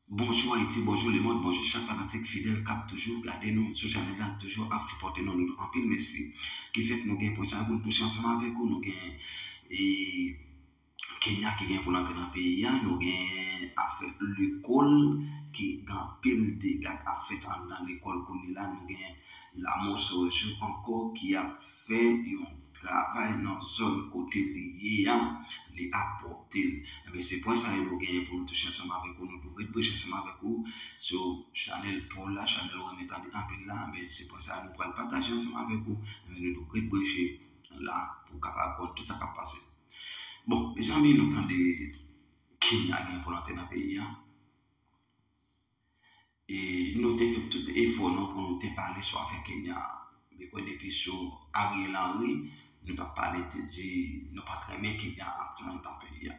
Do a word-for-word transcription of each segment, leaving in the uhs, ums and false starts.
Bonjou Ayiti, bonjou lemonn, bonjou chak fanatik fidèl k ap toujou gade nou sou chanèl la, toujou ap sipòte nou, nou anpil mèsi. Ki fè k nou gen pwen sa pou n touche ansanm avèk ou, nou gen e, Kenya ki gen pou l antre nan peyi a, nou gen afè lekòl ki gen anpil dega k ap fèt anndan lekòl kounye la, nou gen Lamò Sanjou ankò ki ap fè yon travay nan zòn kote li ye a, li ap pòte l. Enben, se pwen sa yo nou genyen pou nou touche ansanm avèk ou. Nou dwe ret branche ansanm avèk ou sou chanèl pa w la, chanèl ou renmen tande anpil la. Enben, se pwen sa yo nou pral pataje ansanm avèk ou. Enben, nou dwe ret branche la pou w kapab konn tout sa k ap pase. Bon, mezanmi, nou tande Kenya gen pou l antre nan peyi a. E nou te fè tout efò nou pou nou te pale sou afè Kenya. Mwen kwè depi sou Ariel Henry, nou t ap pale, te di nou pa t renmen Kenya antre anndan peyi a.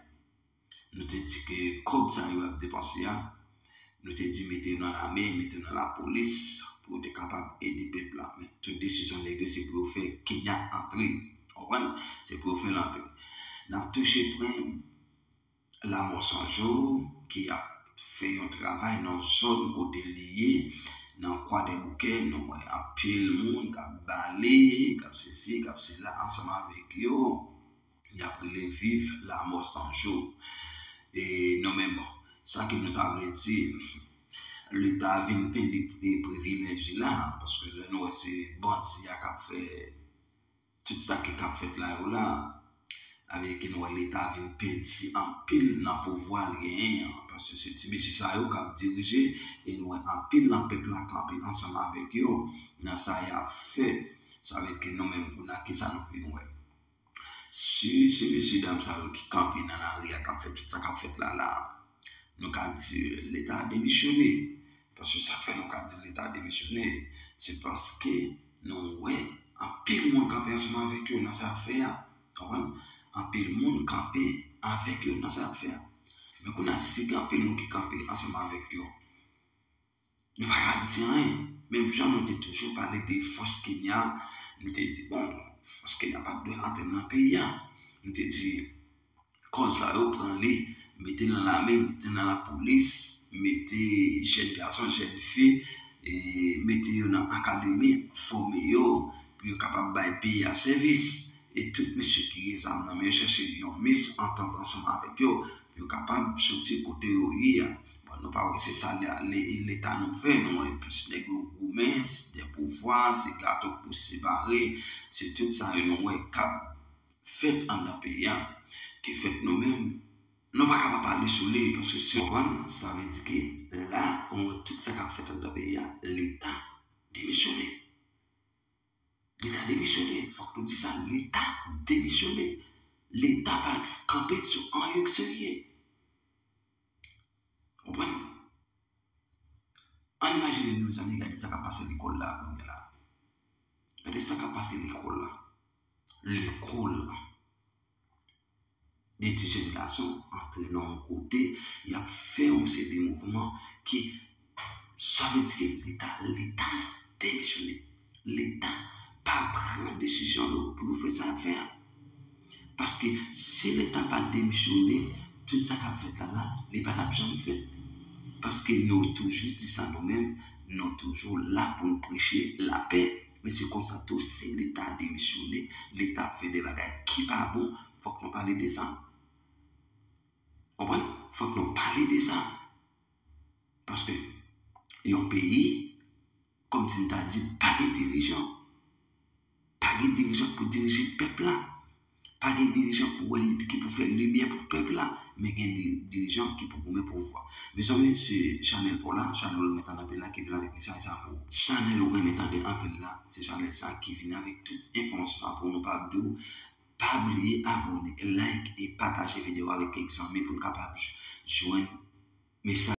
Nou te di ke kòb sa yo ap depanse a, nou te di mete yo nan lame, mete yo nan lapolis pou yo te kapab ede pèp la. Men tout desizyon nèg yo se pou yo fè Kenya antre. Ou konprann? Se pou yo fè l antre. N ap touche pwen Lamò Sanjou ki ap fè yon travay nan zòn kote li ye, nan Kwadèboukè, nou wè anpil moun k ap bale, k ap sesi, k ap sela ansanm avèk yo. Y ap rele Viv Lamò Sanjou. E nou menm, bon, sa ke nou ta vle di, Leta vin pèdi pri-, privilèj li la, paske lè nou wè se bandi a k ap fè tout sa ki k ap fèt la yo la, avèk nou wè Leta vin pèdi anpil nan pouvwa l genyen an, paske se ti mesye sa yo k ap dirije, e nou wè anpil nan pèp la kanpe ansanm avèk yo nan sa y ap fè. Sa vle di ke nou menm kounye a, kisa nou vin wè? Si se mesye dam sa yo ki kanpe nan lari a k ap fè tout sa k ap fèt la la, nou ka di Leta demisyone. Paske sa k fè nou ka di Leta demisyone, se paske nou wè anpil moun kanpe ansanm avèk yo nan sa y ap fè a. Konprann? Anpil moun kanpe avèk yo nan sa y ap fè a. Men kounye a, si gen anpil moun ki kanpe ansanm avèk yo, nou pa ka di anyen. Menm jan nou te toujou pale de fòs Kenya, nou te di, bon, fòs Kenya pa t dwe antre nan peyi a. Nou te di, kòb sa yo pran li, mete nan lame, mete nan lapolis, mete jèn gason, jèn fi, e mete yo nan akademi, fòme yo, pou yo kapab bay peyi a sèvis. E tout mesye ki gen zam nan men yo chèche yon mis antant ansanm avèk yo, pou yo kapab soti kote yo ye a. Bon, nou pa wè se sa le-, le-, Leta nou fè, nou wè plis nèg yo goumen, se de pouvwa, se gato pou separe, se tout sa yo nou wè k ap fèt anndan peyi a, ki fèt nou menm, nou pa ka pa pale sou li, paske se konprann, sa vle di ke la, on wè tout sa k ap fèt anndan peyi a, Leta demisyone. Leta demisyone, fòk nou di sa, Leta demisyone. Leta pa kanpe sou anyen k serye. Konprann? Ann imajine nou, mezanmi, gade sa k ap pase lekòl la kounye a la. Gade sa k ap pase lekòl la. Lekòl la. De ti jèn gason antre nan yon kote, y ap fè yon seri de mouvman ki, sa vle di ke Leta, Leta demisyone. Leta pa pran desizyon yo pou yo fè sa y ap fè a. Paske si Leta pa demisyone, tout sa k ap fèt la la, li pa t ap janm fèt. Paske nou toujou di sa nou menm, nou toujou la pou n preche lapè. Men se konsa tou, si Leta demisyone, Leta ap fè de bagay ki pa bon, fòk nou pale de sa. Konprann? Fòk nou pale de sa. Paske yon peyi, kòmsi m ta di, pa gen dirijan. Pa gen dirijan pou dirije pèp la. Pa gen dirijan pou wè, ki pou fè limyè pou pèp la. Men gen di-, dirijan ki pou goumen pouvwa. Mezanmi, se chanèl pa w la, chanèl ou renmen tande anpil la, ki vin avèk mesaj sa pou ou. Chanèl ou renmen tande anpil la, se chanèl sa ki vin avèk tout enfòmasyon sa pou nou. Pa bliye, pa bliye abòne, like e pataje videyo avèk kèk zanmi pou n kapab j-, jwenn mesaj.